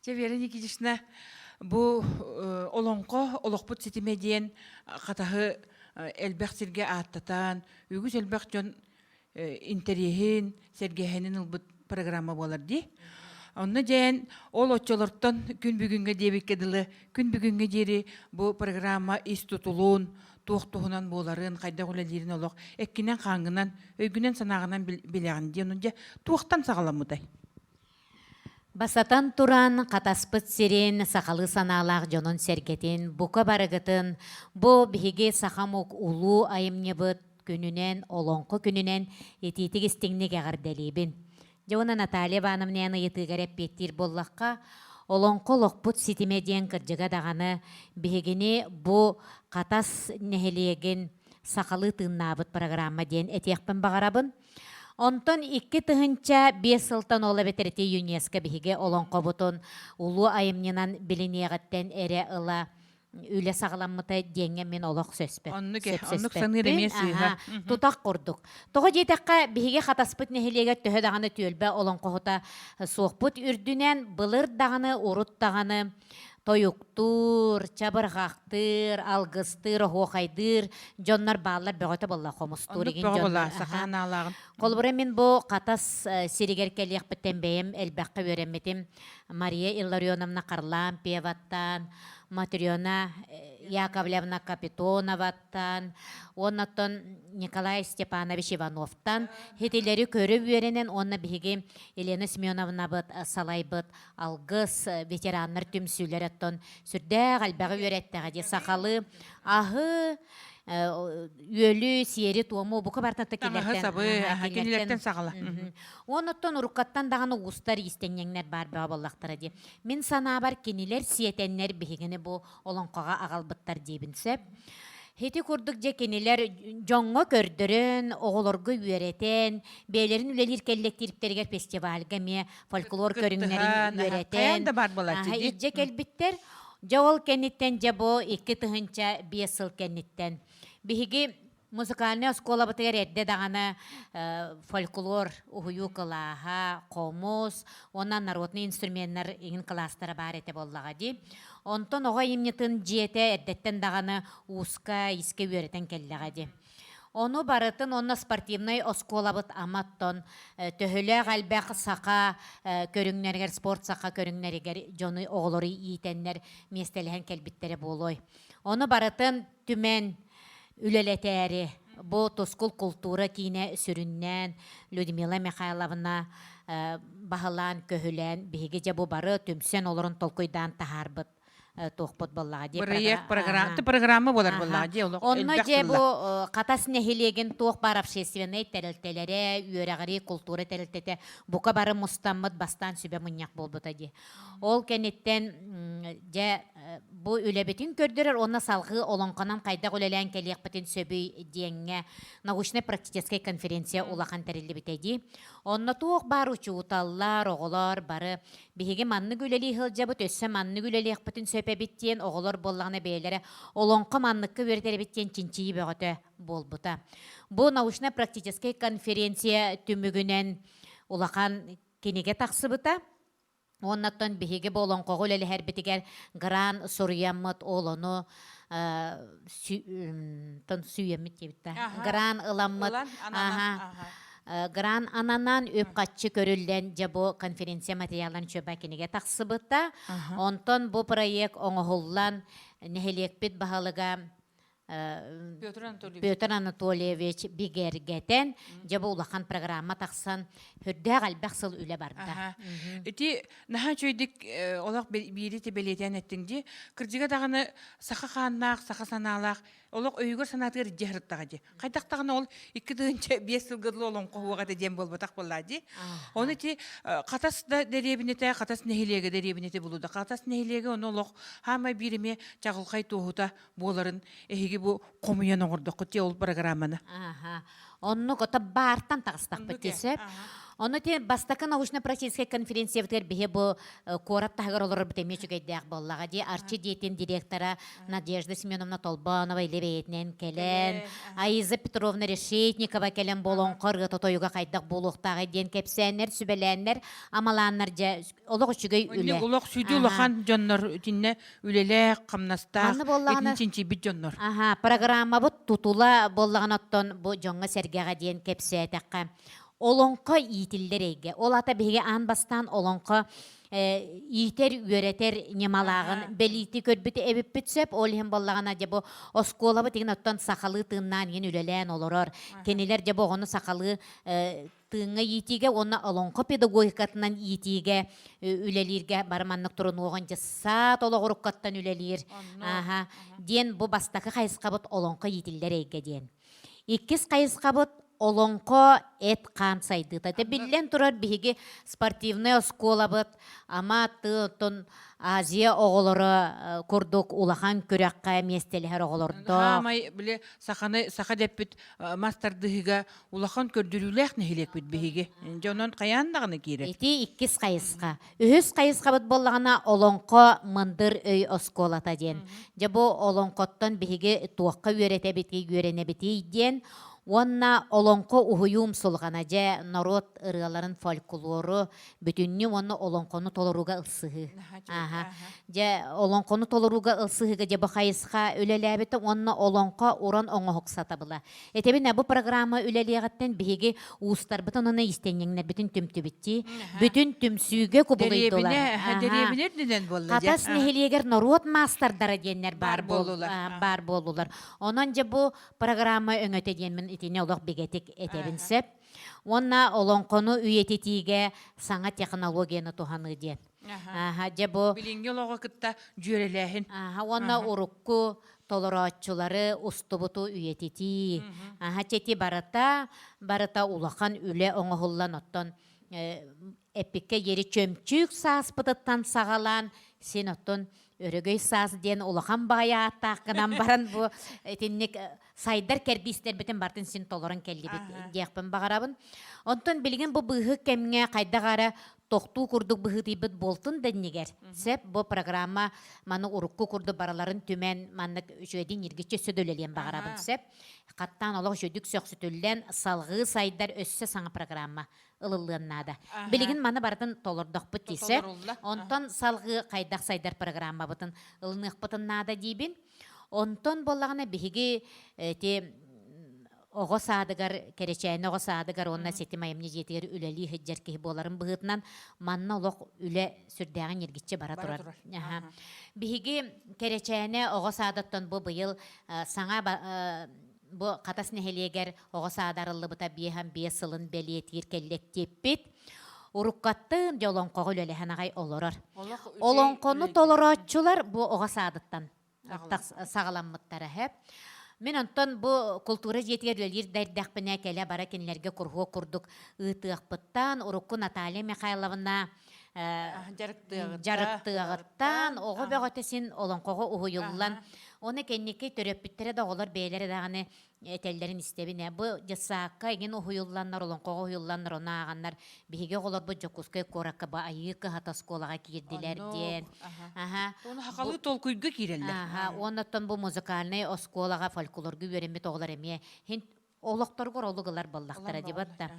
Чэ, Вера Никитична, бу олоҥхо олохпут ситимэ диэн хатаһы элбэх сиргэ ааттатан, үгүс элбэх дьон интэриэһин, сэргээһинин ылбыт программа буолар дии. Онно дьээн ол оччолортон күн бүгүҥҥэ диэбиккэ дылы, күн бүгүҥҥэ диэри бу программа ис тутулун, туох туһунан буоларын, хайдах үлэлиирин олох эккинэн-хааҥҥынан, өйгүнэн-санааҕынан билэҕин диэн дьэ туохтан саҕаламмытай? Басатан туран, хатаспыт сирин, сахалыы санаалаах дьонун-сэргэтин, бука барыгытын бу биһиги саха омук улуу айымньыбыт күнүнэн, Олоҥхо күнүнэн итиитик истиҥник эҕэрдэлиибин. Дьэ уонна Наталья Ивановна ыйытыыгар эппиэттиир буоллахха, Олоҥхо олохпут ситимэ диэн кырдьыга даҕаны биһигини бу Хатас нэһилиэгин сахалыы тыыннаабыт программа диэн этиэхпин баҕарабын. Онтон 2005 сылтан ол эбэтэр ити ЮНЕСКО биһиги олоҥхобутун улуу айымньынан билиниэҕиттэн эрэ ыла үлэ саҕаламмыта диэҥҥэ мин олох сөспөт. Оннук оннук саныыр эмиэ сыыһа. Тутах курдук. Тоҕо диэтэххэ, биһиги Хатаспыт нэһилиэгэр төһө даҕаны түөлбэ олоҥхоһута суохпут үрдүнэн былыр даҕаны, урут даҕаны тойуктуур, чабырҕахтыыр, алгыстыыр, оһуохайдыыр дьоннор бааллар бөҕөтө буолла хомустуур Оннук игин бөҕө буолла, дьоннор. саха анаалааҕын. Холобура мин бу Хатас сиригэр кэлиэхпиттэн бэйэм элбэххэ үөрэммитим. Мария Илларионовна Харлампьеваттан, Матрена Яковлевна Капитоноваттан, уоннаттан Николай Степанович Ивановтан хитилэри көрө үөрэнэн уонна биһиги Елена Семеновнабыт салайбыт Алгыс ветераннар түмсүүлэр оттон сүрдээх элбэҕи үөрэттэҕэ дии сахалыы аһы үөлү сиэри туому бука барытата кинилэртэн кинилэртэн саҕала Онуттан уруккаттан даҕаны уустар иистэнньэҥнэр баар бөҕө буоллахтара дии. Мин санаабар кинилэр сиэтэннэр биһигини бу олоҥхоҕо аҕалбыттар диибин сөп. Ити курдук дьэ кинилэр дьоҥҥо көрдөрөн, оҕолорго үөрэтэн, бэйэлэрин үлэлиир кэллэктииптэригэр фестивальга эмиэ фольклор көрүҥнэрин үөрэтэн, да баар буолааччы дии. Илдьэ кэлбиттэр. Дьэ ол кэнниттэн дьэ бу 2005 сыл кэнниттэн биһиги Музыкальнай оскуолабытыгар эрдэ даҕаны фольклор уһуйуу кылааһа, хомус уонна народнай инструменнар иҥин кылаастара баар этэ буоллаҕа дии. Онтон оҕо айымньытын дьиэтэ эрдэттэн даҕаны ууска, искэ үөрэтэн кэллэҕэ дии. Ону барытын уонна спортивнай оскуолабыт аматтон төһөлөөх элбэх саха көрүҥнэригэр, спорт саха көрүҥнэригэр дьону оҕолору иитэннэр миэстэлэһэн кэлбиттэрэ буолуой. Ону барытын түмэн үлэлэтээри бу Тускул култуура киинэ сүрүннээн Людмила Михайловна баһылаан көһүлээн биһиги дьэ бу бары түмсэн олорон толкуйдаан таһаарбыт туохпут буоллаҕа дии. Бырайыак программа программа буолар буоллаҕа дии олох Онно дьэ бу Хатас нэһилиэгин туох баар общественнай тэрилтэлэрэ, үөрэҕирии култуура тэрилтэтэ бука бары мустаммыт бастаан сүбэ мунньах буолбута дии. Ол кэнниттэн дьэ бу үлэбитин көрдөрөр уонна салҕыы олоҥхонон хайдах үлэлээн кэлиэхпитин сөбүй диэҥҥэ научнай-практическай конференция улахан тэриллибитэ дии. Онно туох баар учууталлар, оҕолор бары биһиги маннык үлэлии сылдьабыт, өссө маннык үлэлиэхпитин сөп эбит диэн оҕолор буоллаҕына бэйэлэрэ олоҥхо манныкка үөрэтэр эбит диэн чинчийии бөҕөтө буолбута. Бу научно-практическай конференция түмүгүнэн улахан кинигэ тахсыбыта. Уоннаттан биһиги бу олоҥхоҕо үлэлэһэрбитигэр гран суруйаммыт ол ону тон сүүйэммит диэбит да. Гран ыламмыт гран ананан үп-харчы көрүллэн дьэ бу конференция материалларын чөбө кинигэ тахсыбыта. Онтон бу проект оҥоһуллан нэһилиэкпит баһылыга Петр Анатольевич. Петр Анатольевич бигэргэтэн, дьэ бу улахан программа тахсан, үрдээх элбэх сыл үлэ барда. Ити наһаа үчүгэйдик олох биири ти бэлиэтээн эттиҥ дии. Кырдьыга даҕаны саха хааннаах, саха санаалаах олох өйүгэр санаатыгар илдьэ сырыттаҕа дии. Хайдах даҕаны ол 2005 сылга дылы олоҥхо уоҕа этэ диэн буолбатах буоллаа дии. Ону ити Хатас да дэриэбинэтэ, Хатас нэһилиэгэ дэриэбинэтэ булуда. Хатас нэһилиэгэ ону олох хаамай биир эмиэ чаҕылхай туоһута буоларын эһиги бу хомуйан оҥордоххут дии ол программаны. Аха. Оннук ото баартан таҕыстахпыт дии сөп. Ону ти бастакы научно-практическай конференциябытыгар биһи бу куорат таһыгар олорорбут эмиэ үчүгэйдээх буоллаҕа дии. Арчы диэтин директора Надежда Семеновна Толбонова илэ бэйэтинэн кэлэн, Аиза Петровна Решетникова кэлэн болоҥхо ырыата тойуга хайдах буолуохтааҕый диэн кэпсээннэр, сүбэлээннэр, амалааннар дьэ олох үчүгэй үлэ. Олох сүдү улахан дьоннор итиннэ үлэлээх, хамнастаах, итини чинчийбит дьоннор. Аха, программабыт тутула буоллаҕына оттон бу дьоҥҥо-сэргэҕэ диэн кэпсээтэххэ, олоҥхо иитиллэр эйгэ. Ол аата биһиги аан бастаан олоҥхо иитэр, үөрэтэр ньымалааҕын бэлиити көрбүт эбиппит сөп. Ол иһин буоллаҕына, дьэ бу оскуолабыт игин оттон сахалыы тыыннаан игин үлэлээн олорор. Кинилэр дьэ бу оҕону сахалыы тыыҥҥа иитиигэ уонна олоҥхо педагогикатынан иитиигэ үлэлииргэ бары маннык турунуоҕун дьыссаат олоҕуруккаттан үлэлиир. Аха. Диэн бу бастакы хайысхабыт олоҥхо иитиллэр эйгэ диэн. Иккис хайысхабыт олоҥхо эт-хаан сайдыыта. Дэ биллэн турар биһиги спортивнай оскуолабыт ама оттон Азия оҕолоро курдук улахан күрэххэ миэстэлэһэр оҕолордоох. Хаамай били саханы саха дэппит мас тардыһыыга улахан көрдөрүүлээх нэһилиэкпит биһиги. Дьэ онон хайаан даҕаны киирэр. Ити иккис хайысха. Үһүс хайысхабыт буоллаҕына олоҥхо мындыр өй оскуолата диэн. Дьэ бу олоҥхоттон биһиги туохха үөрэтэбитий, үөрэнэбитий диэн уонна олоҥхо уһуйуу умсулҕана дьэ норуот ырыаларын фольклору бүтүннүү уонна олоҥхону толорууга ылсыһыы. Аха. Дьэ олоҥхону толорууга ылсыһыыга дьэ бу хайысха үлэлээбитэ уонна олоҥхо уран оҥоһук сатабыла. Этэбин бу программа үлэлиэҕиттэн биһиги уустарбытын уонна иистэнньэҥнэрбитин түмтүбүттии. Бүтүн түмсүүгэ кубулуйдулар. Дэриэбинэ үрдүнэн буолла. Хатас нэһилиэгэр норуот маастардара диэннэр баар буоллулар. Баар буоллулар. Онон дьэ бу программа өҥөтө диэммин итини олох бигэтик этэбин сөп. Уонна олоҥхону үйэтитиигэ саҥа технологияны туһаныы диэн. Аха, дьэ бу билиҥҥи олоҕу кытта дьүөрэлээһин. Аха, уонна урукку толорооччулары устубуту үйэтитии. Аха, чэти барыта, барыта улахан үлэ оҥоһуллан оттон эппиккэ диэри чөмчүүк сааспытыттан саҕалаан син оттон өрөгөй саас диэн улахан баҕайы ааттаах гынан баран бу итинник сайдар кэрдиистэрбитин барытын син толорон кэллибит диэхпин баҕарабын. Онтон билигин бу быыһык кэмҥэ хайдах эрэ тохтуу курдук быһыытыйбыт буолтун да иннигэр сөп бу программа маны урукку курдук барыларын түмэн маннык үчүгэйдик ньиргиччи өссө да үлэлиэн баҕарабын сөп. Хаттаан олох үчүгэйдик сөхсүтүллэн салҕыы сайдар өссө саҥа программа ылыллыан наада. Билигин маны барытын толордохпут дии сөп. Онтон салҕыы хайдах сайдар программабытын ылыныахпытын наада диибин. Онтон буоллаҕына биһиги ити оҕо саадыгар, Кэрэчээнэ оҕо саадыгар уонна ситим айымньы дьиэтигэр үлэлии сылдьар киһи буоларын быһыытынан манна олох үлэ сүрдээҕин ньиргиччи бара турар. Биһиги Кэрэчээнэ оҕо саадыттан бу быйыл саҥа бу Хатас нэһилиэгэр оҕо саада арыллыбыта 55 сылын бэлиэтиир кэллэктиэппит. Уруккаттан дьэ олоҥхоҕо үлэлэһэн аҕай олорор. Олоҥхону толорооччулар бу оҕо саадыттан саҕаламмыттара һэп. Мин онтон бу култуура дьиэтигэр үлэлиир да эрдэхпинэ кэлэ-бара кинилэргэ куруһуок курдук ыытыахпыттан урукку Наталья Михайловна дьарыктыаҕыттан оҕо бөҕөтө син олоҥхоҕо уһуйуллан оны кэнники төрөппүттэрэ да оҕолор бэйэлэрэ даҕаны этэллэрин истэбин ээ. Бу детсадка эҥин уһуйулланнар, олоҥхоҕо уһуйулланнар, ону ааҕаннар биһиги оҕолорбут Дьокуускай куоракка бу Айыы кыһата оскуолаҕа киирдилэр диэн. Аха. Ону хахалыы толкуйга киирэллэр. Аха. Уонна бу музыкальнай оскуолаҕа фольклорга үөрэммит оҕолор эмиэ хин олохторугар олук ылар буоллахтара дибат да.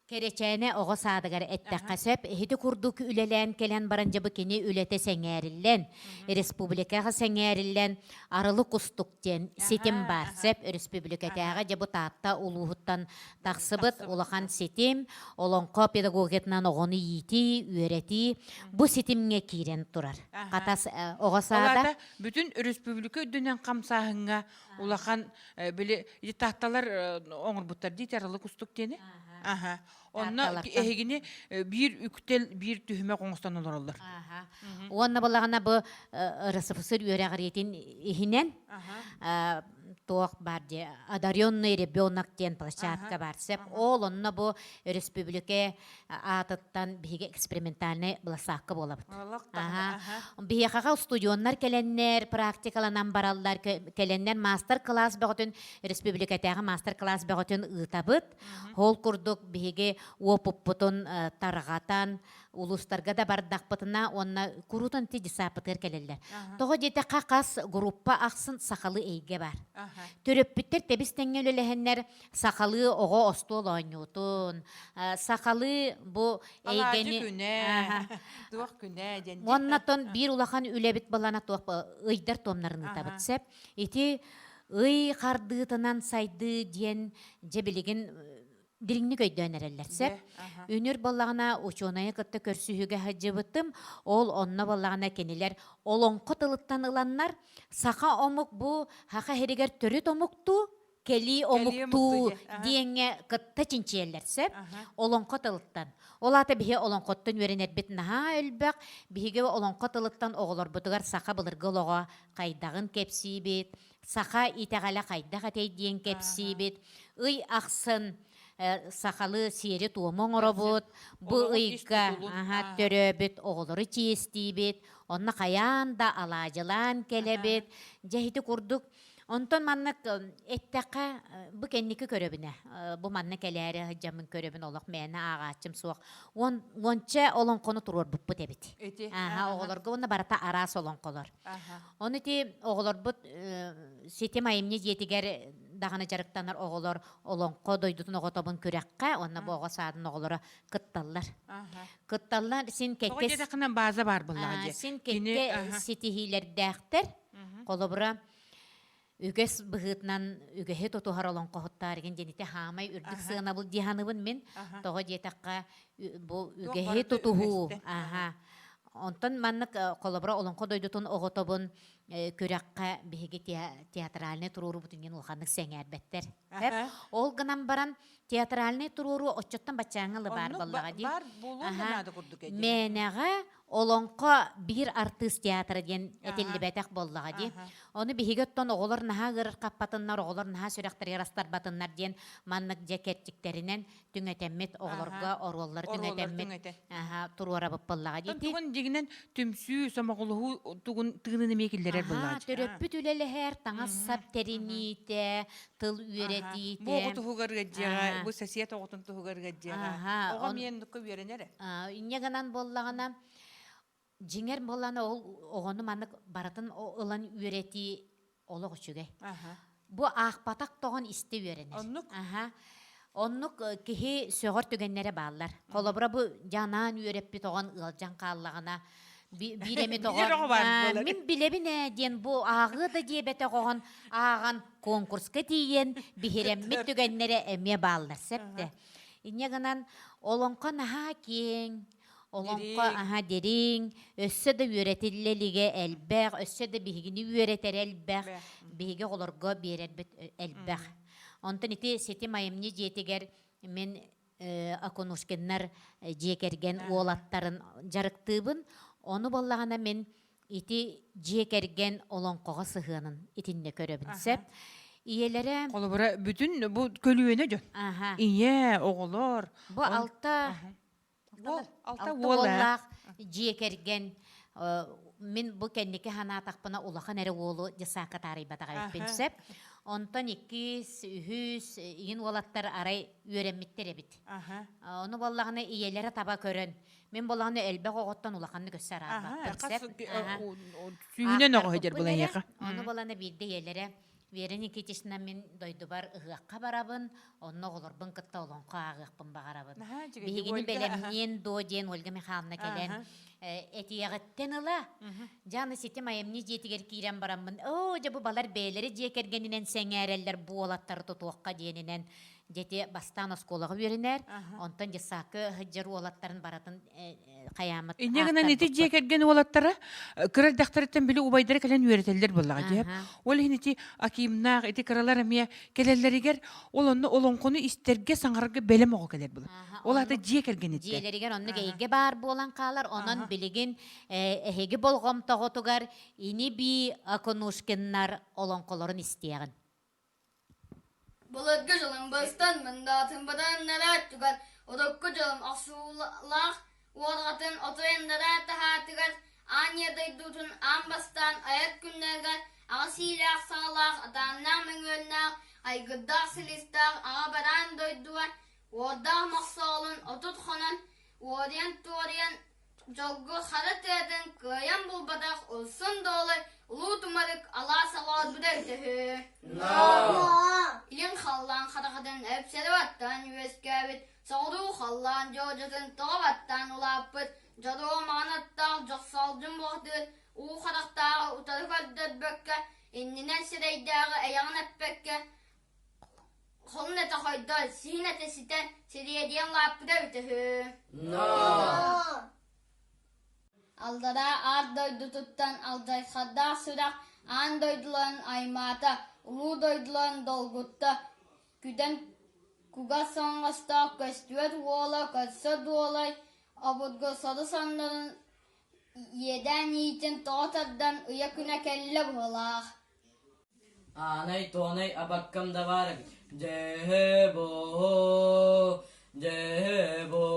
Кэрэчээнэ оҕо саадыгар эттэххэ сөп, ити курдук үлэлээн кэлэн баран дьэ бу кини үлэтэ сэҥээриллэн, республикаҕа сэҥээриллэн Арылы Кустук диэн ситим баар. Сөп, өрөспүүбүлүкэтээҕи дьэ бу Таатта улууһуттан тахсыбыт улахан ситим, олоҥхо педагогикатынан оҕону иитии, үөрэтии бу ситимҥэ киирэн турар. Хатас оҕо саада. Бүтүн өрөспүүбүлүкэ үрдүнэн хамсааһыҥҥа улахан били таатталар оҥорбуттар дии Арылы Кустук диэни. Аха. Онно эһигини биир үктэл, биир түһүмэх оҥостон олороллор. Уонна балаҕана бу РСФСР үөрэҕириитин иһинэн. Туох баар дии одаренный ребенок диэн площадка баар сөп. Ол онно бу өрөспүүбүлүкэ аатыттан биһиги экспериментальнай быласаакка буолабыт. Биһиэхэҕэ устудьуоннар кэлэннэр практикаланан бараллар, кэлэннэр маастар-кылаас бөҕөтүн республикатааҕы маастар-кылаас бөҕөтүн ыытабыт. Ол курдук биһиги уопуппутун тарҕатан улуустарга да бардахпытына уонна куруутун ити десаппытыгар кэлэллэр. Тоҕо диэтэххэ хас группа ахсын сахалыы эйгэ бар. Төрөппүттэр тэбис тэҥҥэ үлэлэһэннэр сахалыы оҕо остуол оонньуутун, сахалыы бу эйгэни күнэ, туох күнэ диэн. Уонна тон биир улахан үлэбит балана туох ыйдар туомнарын ыытабыт сеп. Ити ый хардыытынан сайдыы диэн дьэ билигин дириҥник өйдөөн эрэллэр сөп. Үнүр буоллаҕына учуонайы кытта көрсүһүүгэ сылдьыбытым. Ол онно буоллаҕына кинилэр олоҥхо тылыттан ыланнар саха омук бу саха иһигэр төрүт омуктуу кэлии омуктуу диэҥҥэ кытта чинчийэллэр сөп. Олоҥхо тылыттан. Ол аата биһи олоҥхоттон үөрэнэрбит наһаа элбэх. Биһиги олоҥхо тылыттан оҕолорбутугар саха былыргы олоҕо хайдаҕын кэпсиибит, саха итэҕэлэ хайдах этэй диэн кэпсиибит. Ый ахсын сахалыы сиэри-туому оҥоробут, бу ыйга төрөөбүт оҕолору чиэстиибит, онно хайаан да алаадьылаан кэлэбит. Дьэ ити курдук Онтон маннык эттэххэ, бу кэнники көрөбүнэ, бу манна кэлээри сылдьаммын көрөбүн, олох мээнэ ааҕааччым суох. Уонча олоҥхону туруорбуппут эбит. Ааһа, оҕолорго уонна барыта араас олоҥхолор. Ону ити оҕолорбут ситим айымньы дьиэтигэр даҕаны дьарыктанар оҕолор олоҥхо дойдутун оҕотобун күрэххэ уонна бу оҕо саадын оҕолоро кытталлар. Кытталлар син Тоҕо кэккэ диэтэххинэ бааза баар буоллаҕа дии. син кэккэ ситиһиилэрдээхтэр. Холобура, үгэс быһыытынан үгэһи тутуһар олоҥхоһуттаар игин диэн ити хаамай үрдүк сыанабыл дии саныыбын мин. Тоҕо диэтэххэ бу үгэһи тутуһуу аха онтон маннык холобура олоҥхо дойдутун оҕотобун күрэххэ биһиги театральнай туруорубутун диэн улаханнык сэҥээрбэттэр. Ол гынан баран театральнай туруоруу оччоттон баччааҥҥа ылы баар буоллаҕа дии. Баар буолуон да наада курдук этэ. Мээнэҕэ олоҥхо биир артыыс театра диэн этиллибэтэх буоллаҕа дии. Ону биһиги оттон оҕолор наһаа ыарырхаппатыннар, оҕолор наһаа сүрэхтэригэр астарбатыннар диэн маннык дьэ кэрчиктэринэн түҥэтэммит оҕолорго оруоллары түҥэтэммит туруорабыт буоллаҕа дии. Тугун дьиҥинэн түмсүү, сомоҕолоһуу тугун тыынын эмиэ киллэрэр буоллаҕа. Төрөппүт үлэлэһэр, таҥас-сап тэриниитэ, тыл үөрэтиитэ. Бу оҕо туһугар ыаддьыаҕа, бу сосед оҕотун туһугар ыаддьыаҕа. Оҕо эмиэ оннукка үөрэнэр. Инньэ гынан буоллаҕына, дьиҥэр буоллаҕына ол оҕону маннык барытын ылан үөрэтии олох үчүгэй. Бу аахпатах тоҕон истэ үөрэнэр. Оннук. Аха. Оннук киһи сөҕөр түгэннэрэ бааллар. Холобура бу дьанаан үөрэппит оҕон ыалдьан хааллаҕына биир эмит оҕо мин билэбин ээ диэн бу ааҕыы да диэбэтэх оҕон ааҕан конкурска тиийэн биһирэммит түгэннэрэ эмиэ бааллар сөптө. Инньэ гынан олоҥхо наһаа киэҥ, олоҥхо аһа дириҥ, өссө да үөрэтиллэ илигэ элбэх, өссө да биһигини үөрэтэрэ элбэх, биһиги оҕолорго биэрэрбит элбэх. Онтон ити ситим айымньы дьиэтигэр мин Окунушкиннар дьиэ кэргэн уолаттарын дьарыктыыбын. Ону буоллаҕына мин ити дьиэ кэргэн олоҥхоҕо сыһыанын итиннэ көрөбүн сөп. Ийэлэрэ Холобура, бүтүн бу көлүөнэ дьон. Ийэ, оҕолор. Бу алта алта уоллаах дьиэ кэргэн мин бу кэнники санаатахпына улахан эрэ уолу дьесаакка таарыйбатах эбиппин сөп. Онтон иккис, үһүс игин уолаттар арай үөрэммиттэр эбит. Ону буоллаҕына ийэлэрэ таба көрөн, мин буоллаҕына элбэх оҕоттон улаханнык өссө араарбаппын сөп. Сүүнэн оҕо сылдьар буолан эйиэхэ. Ону буолана биирдэ ийэлэрэ Вера Никитична мин дойдубар ыһыахха барабын, онно оҕолорбун кытта олоҥхо ааҕыахпын баҕарабын. Биһигини бэлэмниэн дуо диэн Ольга Михайловна кэлэн этиэҕиттэн ыла, дьэ аны ситим айымньы дьиэтигэр киирэн бараммын, оо, дьэ бу балар бэйэлэрэ дьиэ кэргэнинэн сэҥээрэллэр буолаттары тутуохха диэнинэн дьэти бастаан оскуолаҕа үөрэнэр, онтон детсадка сылдьар уолаттарын барытын хайааммыт Инньэ гынан ити дьиэ кэргэн уолаттара кыра эрдэхтэриттэн били убайдара кэлэн үөрэтэллэр буоллаҕа дии. Ол иһин ити Акимнаах ити кыралар эмиэ кэлэллэригэр ол онно олоҥхону истэргэ саҥарарга бэлэм оҕо кэлэр буолар. Ол аата дьиэ кэргэниттэн. Дьиэлэригэр оннук эйгэ баар буолан хаалар. Онон билигин эһиги болҕомтоҕутугар ини-бии Окунушкиннар олоҥхолорун истиэҕин. Былыргы дьылым быстан мындаатын быданнарааччыгар, урукку дьылым охсуулаах уорҕатын отуйаннараа таһаатыгар, аан ийэ дойдутун аан бастаан айар күннэригэр аҕа сиилээх саҕалаах, атааннаах мөҥүөннээх, айгырдаах силистээх аҕа бараан дойдуга уордаах мохсоҕолун 30 хонон уоруйан-туоруйан Дьолго хара тыатын кыайан булбатах Улсун Дуолай Улуу Тумарык алаас оҕоорбута үтүһү. Илин халлаан хараҕатын эпсэри баттаан үөскээбит, соҕуруу халлаан дьуодьатын тоҕо баттаан улааппыт, дьоруо маҥан аттаах дьохсоолдьун бухатыыр уу харахтааҕы утары көрдөрбөккө, иннинэн сирэйдээҕи эйэҕин эппэккэ, Холун этэ хойдо, сиһин этэ ситэн, сириэдийэн лааппыта эбитэ үһү. Аллараа аар дойдутуттан алдьархайдаах сүрэх аан дойдуларын аймаата, улуу дойдуларын долгутта, күдэн кугас соҥостоох көстүбэт уола көрсө дуолай, обургу сору соннорун иэдээн иитин тоҕо тардан ыйа күнэ кэллэ быһыылаах. Аанай-туонай абаккам да баар эбит, дьэһэ-буо, дьэһэ-буо.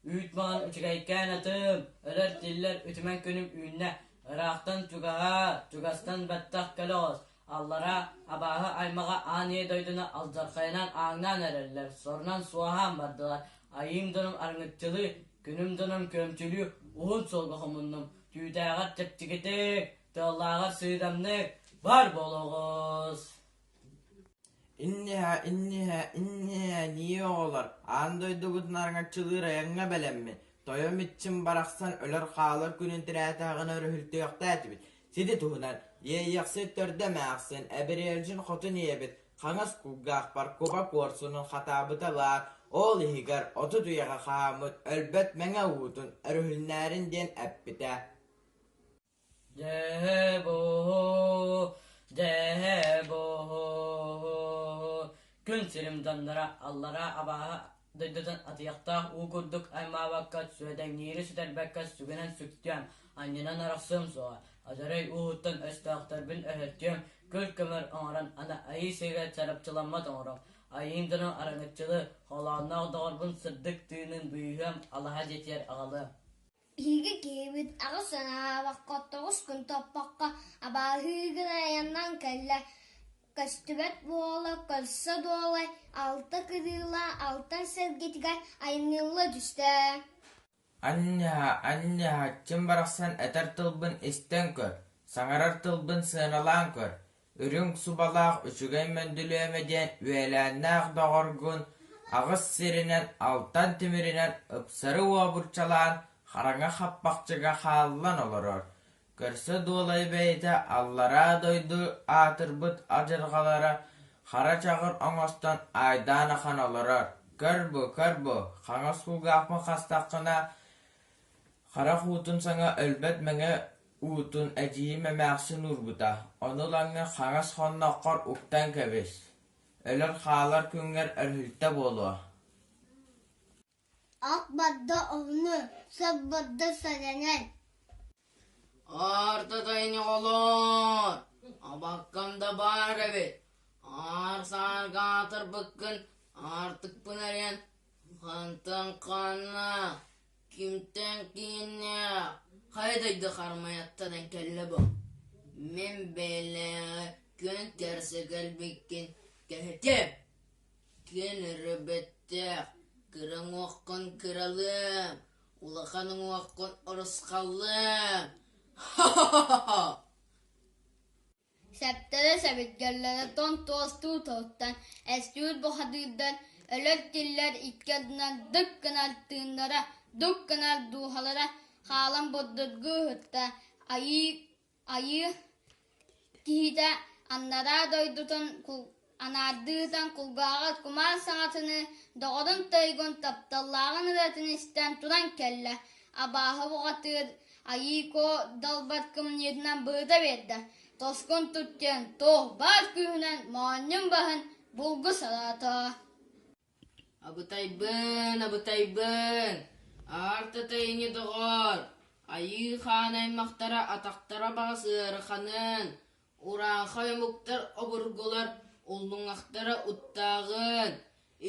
Үүт маҥан үчүгэйкээн атым, өлөр-тиллэр үтүмэн күнүм үүннэ, ыраахтан чугаһаа, чугастан бэттэх кэлэ оҕус, аллараа абааһы аймаҕа аан ийэ дойдуну алдьархайынан ааҥнаан эрэллэр, сорунан суоһаан бардылар, айыым дьонум арыҥыччылыы, күнүм дьонум күөмчүлүү уһун суолга хомуннум, түүтээҕэр чэпчэкитик, тыаллааҕар сыыдамнык бар буолуоҕус. Инниһэ, инниһэ, инниһэ, нии оҕолор, аан дойдубутун араҥаччылыыр айаҥҥа бэлэммин, тойом иччим барахсан өлөр-хаалар күнүн тирээтэҕинэ өрүһүлтүөхтээтибит. Сити туһунан Иэйиэхсит төрдө эмээхсин, Эбириэлдьин хотун ийэбит хаҥас кулгаахпар куба куорсунун хатаабыта баар, ол иһигэр 30 үйэҕэ хаһааммыт өлбөт мэҥэ уутун өрүһүннээрин диэн эппитэ. Дьэһэ-буо, дьэһэ-буо, күн сирим дьонноро аллараа абааһы дойдутун атыйахтаах уу курдук аймаабакка, сүөдэҥниири сүтэрбэккэ сүгэнэн сүктүөм, анньынан арахсыам суоҕа, адьарай ууһуттан өстөөхтөрбүн өһөртүөм, күл-көмөр оҥорон аны айыы сиригэр чарапчыламмат оҥоруом, айыым дьону араҥаччылыы, холоонноох доҕорбун сырдык тыынын быыһыам, алаһа дьиэтигэр аҕалыам. Биһиги киһибит аҕыс санаабакка, тоҕус күн топпокко абааһыыгын айаннаан кэллэ, көстүбэт буола көрсө дуолай, алта кырыылаах алтан сэргэтигэр айанныылла түстэ. Анньаа, анньаа, чым барахсан этэр тылбын истэн көр, саҥарар тылбын сыаналаан көр, Үрүҥ субалаах үчүгэй мөндүлүөмэ диэн үөлээннээх доҕоргун аҕыс сиринэн алтан тимиринэн ыпсары уобурчалаан хараҥа хаппахчыга хааллан олорор. Көрсө дуолай бэйэтэ аллараа дойду аатырбыт адьырҕалара хара чаҕыр оҥостон аайдаан ахан олорор. Көр бу, көр бу, хаҥас кулгаахпын хастаххына Харах уутун саҥа өлбөт мэҥэ уутун эдьиийим эмээхсин уурбута, ону ылаҥҥын хаҥас хонноххор уктан кэбис, өлөр-хаалар күҥҥэр өрүһүлтэ буолуо Ах барда ону, сөп барда сэрэнэн Артатайын оҕолоор, абаккам да баар эбит, аар-саарга аатырбыккын аартыкпын эрийэн хантан ханна, кимтэн кииннээх, хайа дойду хармайаттан кэллэ бу? Мин бэйэлээҕи күн кэрсэ кэлбиккин кэһэтиэм, күн өрөбөттөөх, кыра уҥуоххун кыралыам, улахан уҥуоххун урусхаллыам. Ха-ха-ха-ха! Сэптэрэ сэбиргэллэрэ тоҥ туостуу туттан, эстүүр бухатыырдар өлөр-тиллэр икки ардынан дык гынар тыыннара, дук гынар дууһалара хаалан бурдургуу ыһытта, айыы айыы киһитэ анараа дойдутун анаардыытан кулгааҕар кумаар саҥатыныы доҕорун тойугун тапталлааҕын ырыатын истэн туран кэллэ, абааһы бухатыыр Айыы Куо далбар кымньыытынан быһыта биэрдэ, тоскун тут диэн туох баар күүһүнэн моонньун баһын булгу салаата. Абытайбын, абытайбын, аар ини доҕоор, айыы хаан аймахтара атахтара баҕас ыараханын, урааҥхай омуктар обургулар. Уллуҥахтара уттааҕын,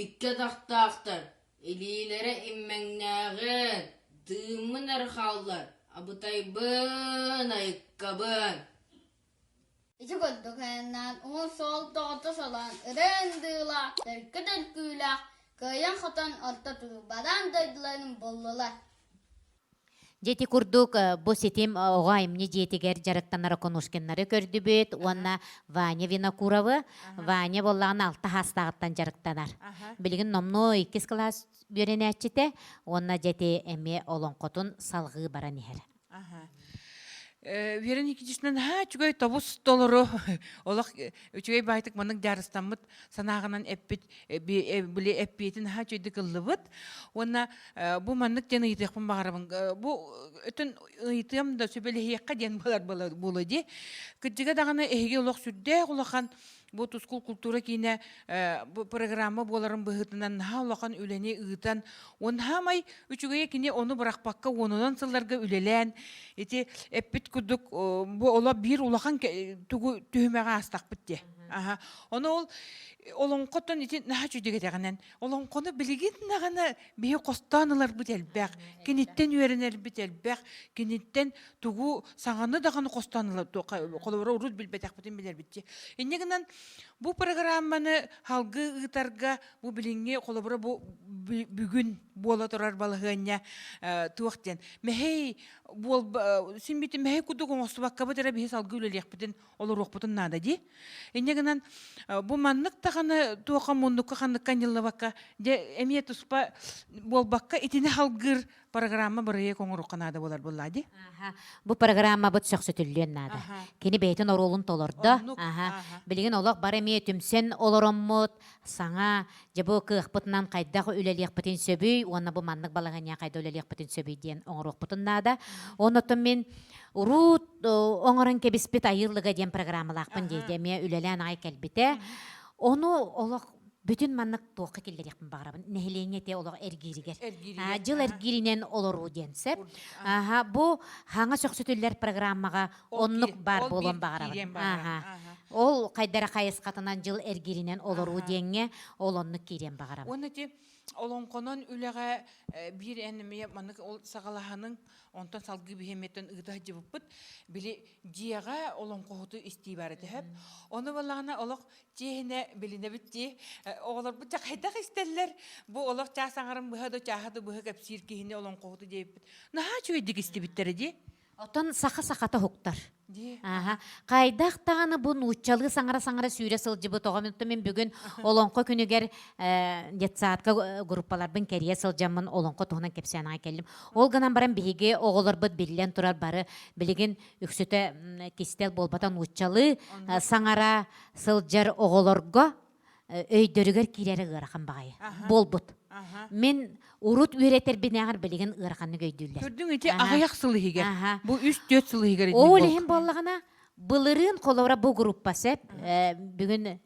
икки атахтаахтар, илиилэрэ иммэҥнээҕин, тыыммын эрэ хааллар, абытайбын, айыккабын Ити курдук айаннаан уһун суол тоҕото солоон ырыа-ындыылаах, төлкө-төлкүүлээх, кыайан-хотон орто туруу бараан дойдуларын буллулар. Дьэ ити курдук бу ситим оҕо айымньы дьиэтигэр дьарыктанар Оконушкиннары көрдүбүт уонна Ваня Винокуровы. Ваня буоллаҕына алта саастааҕыттан дьарыктанар. Билигин номнуо иккис кылаас үөрэнээччитэ уонна дьэ ити эмиэ олоҥхотун салҕыы баран иһэр. Вера Никитична наһаа үчүгэй тобус толору олох үчүгэй баайтык маннык дьаарыстаммыт санааҕынан эппит били эппиэтин наһаа үчүгэйдик ыллыбыт уонна бу маннык диэн ыйытыахпын баҕарабын бу өтөн ыйытыам да сүбэлэһиэххэ диэн буолар буолуо дии кырдьыга даҕаны эһиги олох сүрдээх улахан бу Тускул култуура киинэ бу программа буоларын быһыытынан наһаа улахан үлэни ыытан уонна хаамай үчүгэйэ кини ону бырахпакка уонунан сылларга үлэлээн ити эппит курдук бу оло биир улахан тугу түһүмэҕи аастахпыт дии. Аха. Ону ол олоҥхоттон ити наһаа үчүгэйдэҕинэн олоҥхону билигин даҕаны биһи хостоон ыларбыт элбэх, киниттэн үөрэнэрбит элбэх, киниттэн тугу саҥаны даҕаны хостоон ылар холобура урут билбэтэхпитин билэрбит дии. Инньэ гынан бу программаны халгы ыытарга бу билиҥҥи холобура бу бүгүн буола турар балаһыанньа туох диэн мэһэй буол син бити мэһэй курдук оҥостубаккабыт эрэ биһи салгыы үлэлиэхпитин олоруохпутун наада дии. Инньэ гынан бу маннык даҕаны туоха муннукка ханныкка анньыллыбакка дьэ эмиэ туспа буолбакка итини халгыыр программа бырайыак оҥоруохха наада буолар буоллаа дии. Бу программабыт сөхсөтүллүөн наада. Кини бэйэтин оруолун толордо. Аха. Билигин олох бары эмиэ түмсэн олороммут, саҥа дьэ бу кыахпытынан хайдах үлэлиэхпитин сөбүй уонна бу маннык балаһыанньа хайдах үлэлиэхпитин сөбүй диэн оҥоруохпутун наада. Оннотон мин уруут оҥорон кэбиспит айыыллыга диэн программалаахпын дии эмиэ үлэлээн аҕай кэлбитэ. Ону олох бүтүн маннык туохха киллэриэхпин баҕарабын нэһилиэнньэ ити олох эргииригэр дьыл эргииринэн олоруу диэн сөп аха бу хаҥа сөхсүтүллэр программаҕа оннук баар буолуон баҕарабын ол хайдара хайысхатынан дьыл эргииринэн олоруу диэҥҥэ ол оннук киириэн баҕарабын уонна ити олоҥхонон үлэҕэ биир эн эмиэ маннык ол саҕалаһаның онтон салгыы биһиэмиэттэн ыыта сылдьыбыппыт били дьиэҕэ олоҥхоһуту истии баар этэ сөп ону балаҕана олох чиэһинэ билинэбит дии оҕолорбут дьэ хайдах истэллэр бу олох чаас аҥарын быһа да чааһа да быһа кэпсиир киһини олоҥхоһуту диэбиппит наһаа үчүгэйдик истибиттэрэ дии Оттон саха сахата уһуктар. Ааха. Хайдах даҕаны бу нууччалыы саҥара-саҥара сүүрэ сылдьыбыт оҕом оттон мин бүгүн олоҥхо күнүгэр детсадка группаларбын кэрийэ сылдьаммын олоҥхо туһунан кэпсээн аҕай кэллим. Ол гынан баран биһиги оҕолорбут биллэн турар бары билигин үксүтэ кистэл буолбата нууччалыы саҥара сылдьар оҕолорго өйдөрүгэр киирэрэ ыарахан баҕайы буолбут. Мин урут үөрэтэрбинээҕэр билигин ыараханнык өйдүүллэр. Көрдүҥ ити аҕыйах сыл иһигэр. Бу үс-түөрт сыл иһигэр Ол иһин буоллаҕына былырыын холобура бу группа сөп бүгүн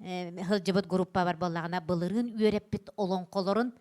сылдьыбыт группабар буоллаҕына былырыын үөрэппит олоҥхолорун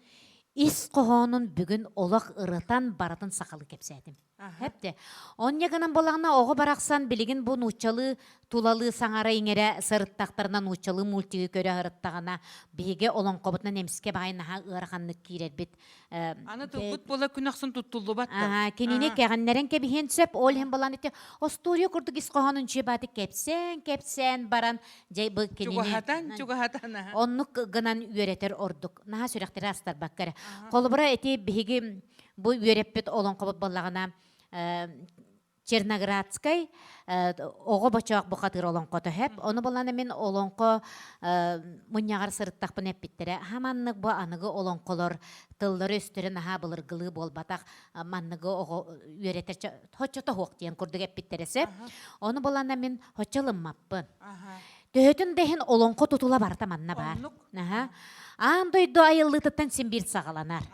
ис хоһоонун бүгүн олох ырытан барытын сахалыы кэпсээтим. Хэпте. Онньа гынан буоллаҕына оҕо барахсан билигин бу нууччалыы тулалыы саҥара-иҥэрэ сырыттахтарына нууччалыы мультигы көрө сырыттаҕына биһиги олоҥхобутунан эмискэ баҕайы наһаа ыараханнык киирэрбит. Аны тылбыт буола күн ахсын туттуллубат да. Кинини кэҕиннэрэн кэбиһиэн сөп. Ол иһин буолан ити остуоруйа курдук ис хоһоонун чүөбааты кэпсээн кэпсээн баран дьэ бу кинини чугаһатан чугаһатан оннук гынан үөрэтэр ордук. Наһаа сүрэхтэри астарбакка эрэ. Холобура ити биһиги Бу үөрэппит олоҥхобут буоллаҕына Черноградскай оҕо бочоох бухатыыр олоҥхото сөп. Ону буоллаҕына мин олоҥхо мунньаҕар сырыттахпын эппиттэрэ. Аһа маннык бу аныгы олоҥхолор тыллары-өстөрү наһаа былыргылыы буолбатах манныгы оҕо үөрэтэр хоччото суох диэн курдук эппиттэрэ сөп. Ону буоллаҕына мин хоччо ылыммаппын. Төһөтүн да иһин олоҥхо тутула барыта манна баар. Аха. Аан дойду айыллыытыттан син биир саҕаланар.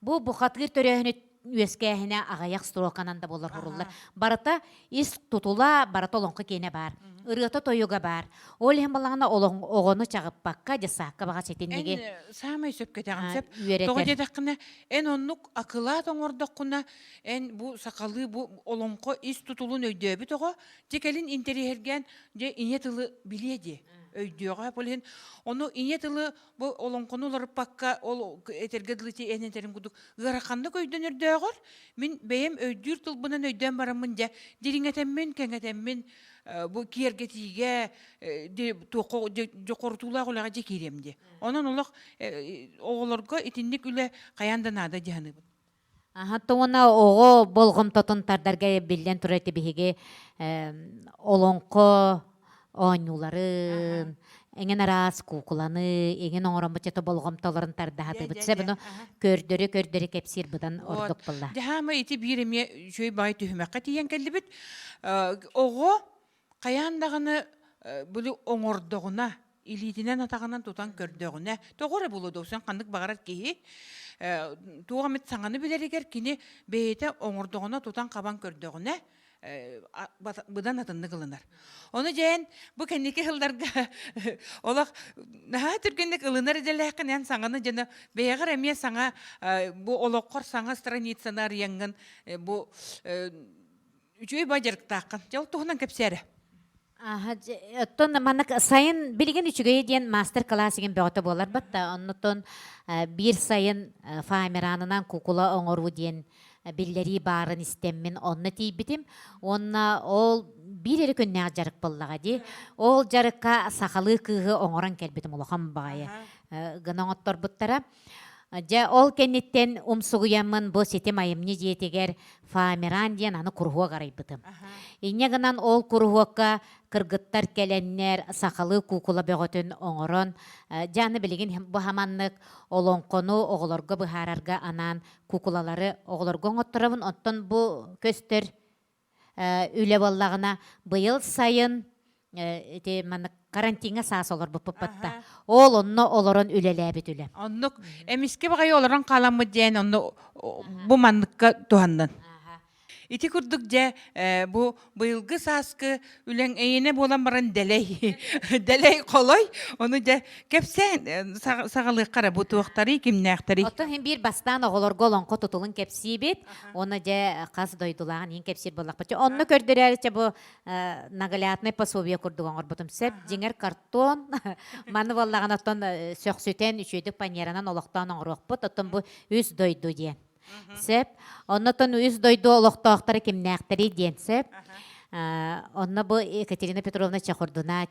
Бу бухатыыр төрөөһүнү үөскээһинэ аҕыйах строканан да буолар хуруллар. Барыта ис тутула, барыта олоҥхо киэнэ баар. Ырыата тойуга баар. Ол иһин балаҕана оҕону чаҕыппакка дьассаакка баҕа ситинниги Эн саамай сөпкө этэҕин сөп. Тоҕо диэтэххинэ, эн оннук акылаат оҥордоххуна, эн бу сахалыы бу олоҥхо ис тутулун өйдөөбүт оҕо, дьэ кэлин интэриэһиргээн, дьэ ийэ тылы билиэ дии. Өйдүөҕэ ол иһин ону ийэ тылы бу олоҥхону уларыппакка ол этэргэ дылы ити эн этэрин курдук ыараханнык өйдөнөрдөөҕөр мин бэйэм өйдүүр тылбынан өйдөөн бараммын дьэ дириҥэтэммин кэҥэтэммин бу киэргэтиигэ туохха дьохорутуулаах үлэҕэ дьэ киириэм диэ. Онон олох оҕолорго итинник үлэ хайаан да наада дии саныыбын. Аха, уонна оҕо болҕомтотун тардарга биллэн турар ити биһиги олоҥхо оонньууларын, эҥин араас куукуланы, эҥин оҥороммут чето болҕомтолорун тардаһатыбыт. Сөп, көрдөрү-көрдөрү кэпсиир быдан ордук буолла. Дьаһаама ити биир эмиэ үчүгэй баҕайы түһүмэххэ тиийэн кэллибит. Оҕо хайаан даҕаны били оҥордоҕуна, илиитинэн-атаҕынан тутан көрдөҕүнэ, тоҕо эрэ буолуо дуо, ханнык баҕарар киһи туох эмит саҥаны билэригэр кини бэйэтэ оҥордоҕуна, тутан-хабан көрдөҕүнэ, быдан атыннык ылынар. Ону дьээн бу кэнники сылларга олох наһаа түргэнник ылынар идэлээххин эн саҥаны дьоно бэйэҕэр эмиэ саҥа бу олоххор саҥа страницаны арыйаҥҥын бу үчүгэй бай дьарыктааххын. Дьэ ол туһунан кэпсээрэ. Аха, оттон маннык сайын билигин үчүгэйэ диэн мастер-класс игин бөҕөтө буолар батта. Оннуттан биир сайын фоамиранынан кукула оҥоруу диэн биллэрии баарын истэммин онно тиийбитим. Уонна ол биир эрэ күннээх дьарык буоллаҕа дии. Ол дьарыкка сахалыы кыыһы оҥорон кэлбитим улахан баҕайы гына оҥотторбуттара. Дьэ, ол кэнниттэн умсугуйаммын бу ситим айымньы дьиэтигэр Фоамиран диэн аны куруһуок арыйбытым. Инньэ гынан ол куруһуокка кыргыттар кэлэннэр сахалыы куукула бөҕөтүн оҥорон, дьэ аны билигин бу хаманнык олоҥхону оҕолорго быһаарарга анаан куукулалары оҕолорго оҥотторобун. Оттон бу көстөр үлэ буоллаҕына быйыл сайын ити маннык карантиҥҥа саас олорбуппут батта ол онно олорон үлэлээбит үлэ оннук эмискэ баҕайы олорон хааламмыт диэн онно бу манныкка туһаннын Ити курдук дьэ бу быйылгы сааскы үлэҥ эйиэнэ буолан баран дэлэй дэлэй холой ону дьэ кэпсээн саҕалыахха эрэ бу туохтарый кимнээхтэрий Оттон иһин биир бастаан оҕолорго олоҥхо тутулун кэпсиибит уонна дьэ хас дойдулааҕын иһин кэпсиир буоллахпыт. Онно көрдөрөөрү чэ бу наглядный пособие курдук оҥорбутум сөп. Дьиҥэр картон маны буоллаҕына оттон сөхсүтэн үчүгэйдик панеранан олохтоон оҥоруохпут. Оттон бу үс дойду диэн. Сөп. Оннотон үс дойду олохтоохторо кимнээхтэрий диэн сөп. Онно бу Екатерина Петровна Чехордуна